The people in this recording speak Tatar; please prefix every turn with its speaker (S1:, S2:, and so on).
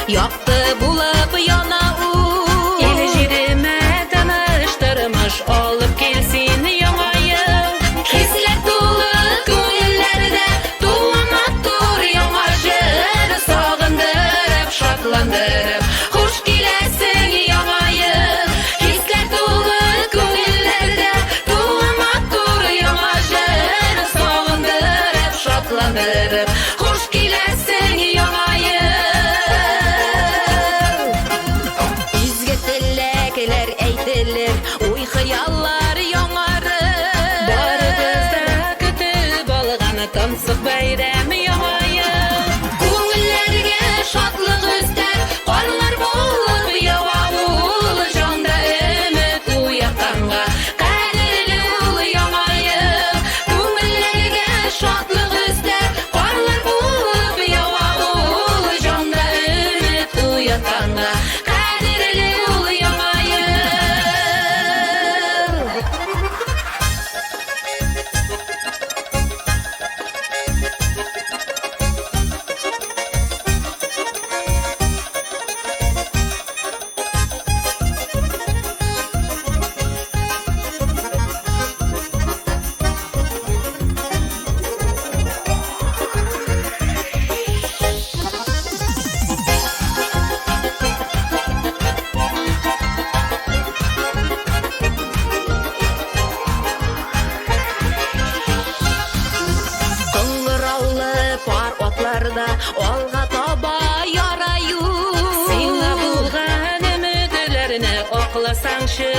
S1: Якты булып яна ул. Ил җиремә тыныч тормыш алып кил син, Яңа ел. Хисләр тулы күңелләрдә туа матур яңа җыр. Сагындырып, шатландырып, хуш киләсең, Яңа ел. Хисләр тулы күңелләрдә туа матур яңа җыр. Сагындырып, шатландырып, хуш киләсең, Яңа ел. Изге теләкләр әйтелер, уй-хыяллар яңарыр. Барыбыз да көтеп алган тансык бәйрәм Яңа ел. Күңелләргә шатлык өстәп, карлар булып ява ул. Җанда өмет уятканга кадерле ул Яңа ел. Күңелләргә шатлык өстәп, карлар булып ява ул. Җанда өмет уятканга кадерле ул Яңа ел. Кыңгыраулы пар атларда алга таба яра юл. Сиңа булган өметләрне акласаңчы.